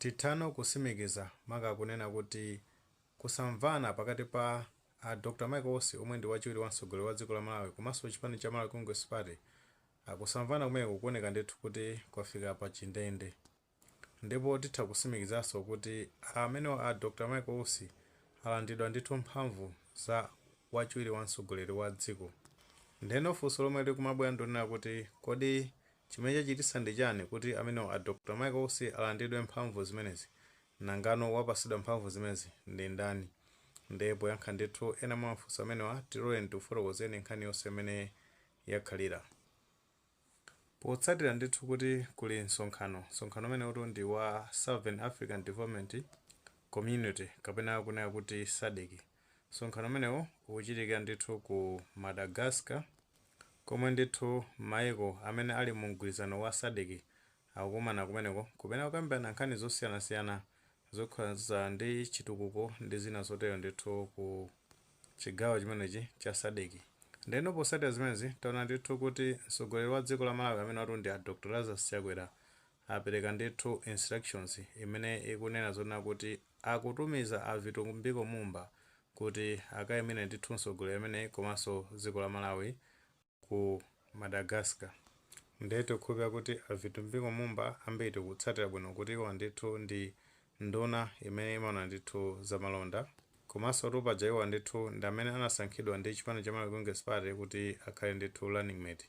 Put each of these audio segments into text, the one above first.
Tithano kusimikiza maka kunena kuti kusamvana pakati pa a Dr Michael Usi, omwe ndi wachiwiri wa mtsogoleri wa dziko la Malawi, komanso chipani cha Malawi Congress Party, akusamvana kumene kukuoneka ndithu kuti kwafika pa chindende. Ndipo titha kusimikizanso kuti amenewa a Dr Michael Usi alandidwa ndithu mphamvu za wachiwiri wa mtsogoleri wa dziko. Ndeno funso lomwe likumabwera ndionena kuti, kodi chimene chachititsa ndi chani kuti amenewa a Dr Michael Usi alandidwe mphamvu zimenezi? Nangano wapasidwa mphamvu zimenezi ndi ndani? Ndiye poyankha ndithu ena mwa mafunso amenewa, tiloleni tikufotokozeni nkhani yonse imene yakhalira. Potsatira ndithu kuti kuli msonkhano, msonkhano umene uti ndi wa Southern African Development Community, kapena kunena kuti SADC. Msonkhano umenewu ukuchitika ndithu ku Madagascar, komwe ndithu maiko amene ali mu mgwirizano wa SADC akukumana kumeneko, kumene kukambirana nkhani zosiyanasiyana zokhudzana ndi chitukuko ndi zina zotero ndithu ku chigawo chimenechi cha SADC. Ndeno potsatira zimenezi, taona ndithu kuti mtsogoleri wa dziko la Malawi, amene watu ndi a Dr Lazarus Chakwera, apereka ndithu instructions imene ikunena zonena kuti akutumiza a Vitumbiko Mumba kuti akayimire ndithu mtsogoleri amene komanso dziko la Malawi ku Madagascar. Ndiye tikukhulupirira kuti a Vitumbiko Mumba ambiri tikutsatira bwino kuti iwo ndithu ndi nduna imene imaona ndithu zamalonda, komanso tupaja iwo ndithu ndi amene anasankhidwa ndi chipani cha Malawi Congress Party kuti akhale ndithu running mate.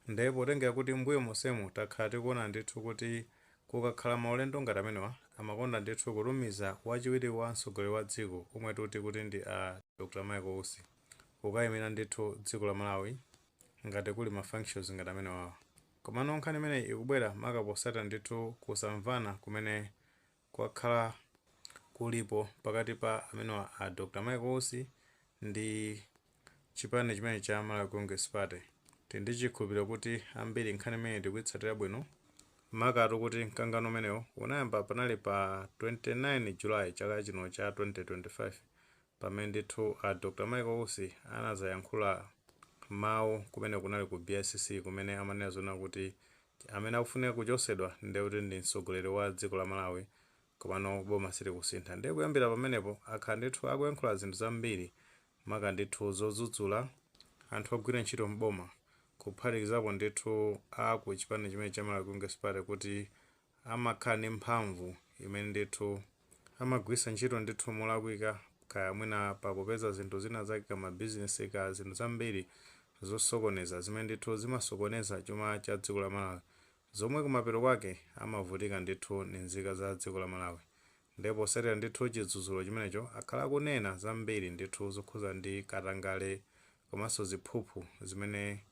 Ndiye potengera kuti mbuyo monsemu takhala tikuona ndithu kuti kukakhala maulendo ngati amenewa, amakonda ndithu kutumiza wachiwiri wa mtsogoleri wa dziko, omwe tuti kuti ndi a Dr Michael Usi, kukayimira ndithu dziko la Malawi ngati kuli ma functions ngati amenewawa. Komano nkhani imeneyi ikubwera maka posatira ndithu kusamvana kumene kwakhala kulipo pakati pa amenewa a Dr Michael Usi ndi chipani chimene cha Malawi Congress Party. Tili ndi chikhulupiriro kuti ambiri nkhani imeneyi tikuyitsatira bwino, makatu kuti mkangano umenewu unayamba panali pa 29 July chaka chino cha 2025, pamene ndithu a Dr Michael Usi anazayankhula mawu kumene kunali ku BICC, kumene amanena zona kuti amene akufunika kuchosedwa ndiye kuti ndi mtsogoleri wa dziko la Malawi, komano boma silikusintha. Ndiye kuyambira pamenepo akhala ndithu akuyankhula zinthu zambiri, maka ndithu zodzudzula anthu ogwira ntchito mboma, kuphatikizapo ndithu aku chipani chimene cha Malawi Congress Party, kuti amakhala ndi mphamvu imene ndithu amagwiritsa ntchito ndithu molakwika, kaya mwina pakupeza zinthu zina zake, kamabizinesi, ka zinthu zambiri zosokoneza zimene ndithu zimasokoneza chuma cha dziko la Malawi, zomwe kumapeto kwake amavutika ndithu ndi nzika za dziko la Malawi. Ndipo potsatira ndithu chidzudzulo chimenecho, akhala akunena zambiri ndithu zokhuza ndi katangale komanso ziphuphu zimene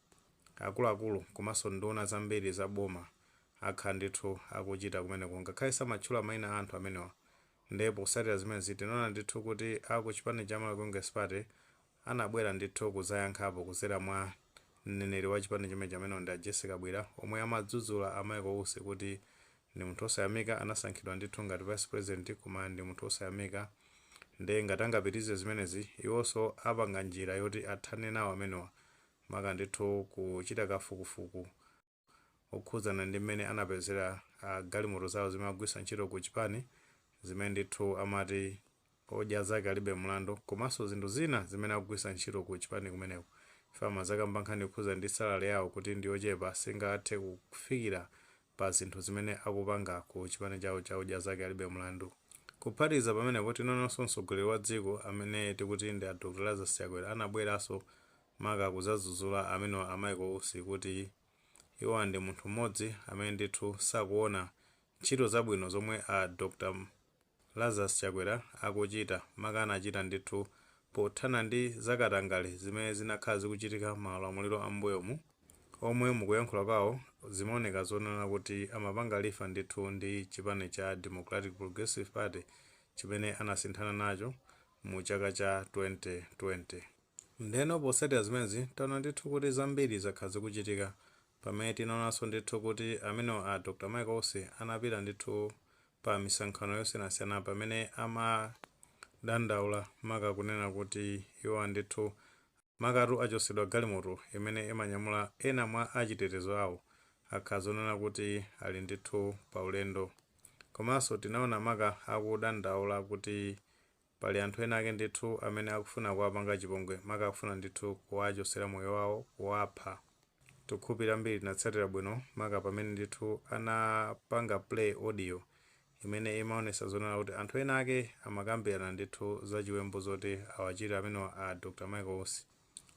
akuluakulu komanso nduna zambiri za boma akhala ndithu akuchita kumeneko, ngakhale samatchula mayina a anthu amenewa. Ndipo potsatira zimenezi, tinaona ndithu kuti aku chipani cha Malawi Congress Party anabwera ndithu kuzayankhapo kudzera mwa mneneri wa chipani chimenechi, amene ndi a Jessica Bwira, omwe amadzudzula a Michael Usi kuti ndi munthu osayamika, anasankhidwa ndithu ngati vice president koma ndi munthu osayamika. Ndiye ngati angapitirize zimenezi, iwonso apanga njira yoti athane nawo amenewa, maka ndithu kuchita kafukufuku okhudzana ndi mmene anapezera galimoto zawo zimene agwiritsa ntchito ku chipani, zimene ndithu amati odya zake alibe mlandu, komanso zinthu zina zimene akugwiritsa ntchito ku chipani kumeneko. Ife amazakamba nkhani yokhudza ndi salary yawo kuti ndi yochepa, singathe kufikira pa zinthu zimene akupanga ku chipani chawo cha odya zake alibe mlandu. Kuphatikiza pamenepo, tinaonanso mtsogoleri wa dziko, amene tikuti ndi a Dr Lazarus Chakwera, anabweranso maka kuzadzudzula amenewa a Michael Usi kuti iwo ndi munthu mmodzi amene ndithu sakuona ntchito zabwino zomwe a Dr Lazarus Chakwera akuchita, maka anachita ndithu pothana ndi zakatangale zimene zinakhala zikuchitika maulamuliro ambuyomu, omwe mukuyankhula kwawo zimaoneka zonena kuti amapanga refer ndithu ndi chipani cha Democratic Progressive Party chimene anasinthana nacho mu chaka cha 2020. Ndeno potsatira zimenezi, taona ndithu kuti zambiri zakhala zikuchitika, pamene tinaonanso ndithu kuti amenewa a Dr Michael Usi anapita ndithu pa misonkhano yosiyanasiyana, pamene amadandaula maka kunena kuti iwo ndithu makatu achosedwa galimoto imene imanyamula ena mwa achitetezo awo, akhala zonena kuti ali ndithu pa ulendo. Komanso tinaona maka akudandaula kuti pali anthu ena ake ndithu amene akufuna kuwapanga chipongwe, maka akufuna ndithu kuwachosera moyo wawo, kuwapha. Tikukhulupirira ambiri tinatsatira bwino maka pamene ndithu anapanga play audio imene imaonesa zonena kuti anthu ena ake amakambirana ndithu za chiwembu zoti awachite amenewa a Dr Michael Usi.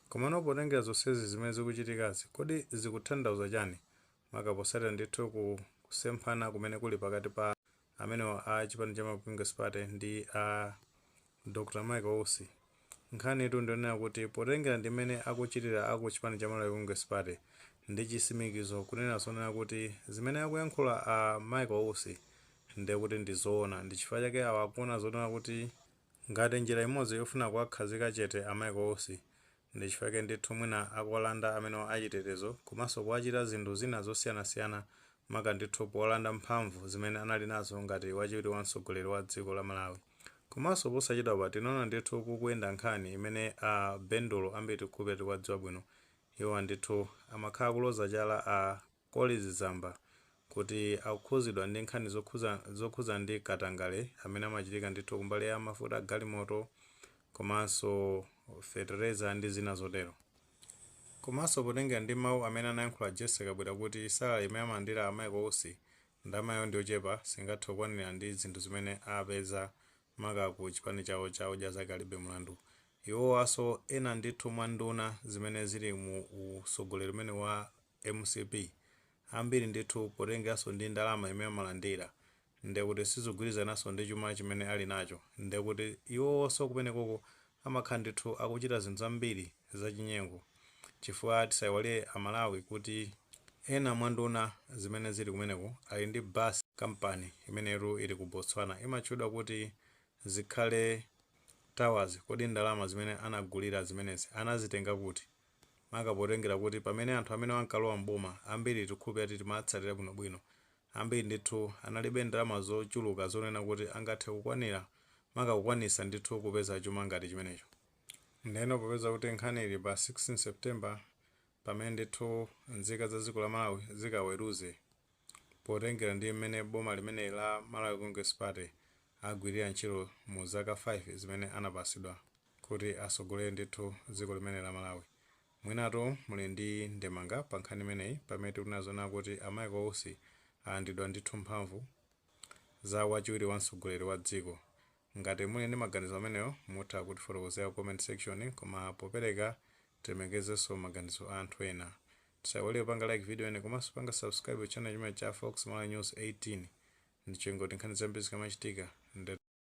Komano potengera zonsezi zimene zikuchitikazi, kodi zikutanthauza chani, maka posatira ndithu kusemphana kumene kuli pakati pa amenewa a chipani cha Congress Party ndi a Dr Michael Usi? Nkhani itu ndionena kuti potengera ndi mmene akuchitira aku chipani cha Malawi Congress Party, ndi chisimikizo kunena zonena kuti zimene akuyankhula a Michael Usi ndiye kuti ndi zoona. Ndi chifukwa chake awa akuona zonena kuti ngati njira imodzi yofuna kuwakhazika chete a Michael Usi, ndi chifukwa chake ndithu mwina akuwalanda amenewa achitetezo komanso kuwachita zinthu zina zosiyanasiyana, maka ndithu powalanda mphamvu zimene anali nazo ngati wachiwiri wa mtsogoleri wa dziko la Malawi. Komanso posachedwapa tinaona ndithu kukuyenda nkhani imene a Bendulo, ambiri tikukhulupirira tikuwadziwa bwino, iwowa ndithu amakhala kuloza chala a Collins Zamba kuti akukhuzidwa ndi nkhani zokhuza ndi katangale amene amachitika ndithu kumbali ya mafuta galimoto komanso fetereza ndi zina zotero. Komanso potengera ndi mawu amene anayankhula Jessica Kabwila kuti salary imene amalandira a Michael Usi, ndalamayo ndi yochepa, singathe kukwanira ndi zinthu zimene apeza maka ku chipani chawo cha Odya Zake Alibe Mlandu. Iwowaso ena ndithu mwa nduna zimene zili mu usogoleri umene wa MCP, ambiri ndithu potengeranso ndi ndalama imene amalandira, ndekuti sizigwirizananso ndi chuma chimene ali nacho. Ndekuti iwowonso kumenekoko amakhala ndithu akuchita zinthu zambiri zachinyengo, chifukwa tisayiwalire Amalawi kuti ena mwa nduna zimene zili kumeneko ali ndi bus company imenetu ili ku Botswana, imatchedwa kuti Zikhale Towers. Kodi ndalama zimene anagulira zimenezi anazitenga kuti, maka potengera kuti pamene anthu amene ankalowa mboma, ambiri tikukhulupirira kuti timatsatira bwinobwino, ambiri ndithu analibe ndalama zochuluka zonena kuti angathe kukwanira, maka kukwanisa ndithu kupeza chuma ngati chimenecho? Ndeno popeza kuti nkhani ili pa 16 September, pamene ndithu nzika za dziko la Malawi zikaweruze potengera ndi mmene boma limene la Malawi Congress Party agwirira ntchito mu zaka 5 zimene anapasidwa kuti asogolere ndithu dziko limene la Malawi, mwinatu muli ndi ndemanga pa nkhani imeneyi, pamene tikunena kuti a Michael Usi alandidwa ndithu mphamvu za wachiwiri wa mtsogoleri wa dziko. Ngati muli ndi maganizo amenewo, mutha kutifotokozera ku comment section, koma popereka tilemekezenso maganizo a anthu ena. Tisaiwale kupanga like video ine komanso panga subscribe channel chimene cha Fox Malawi News 18, ndi chingoti nkhani zambiri zikamachitika.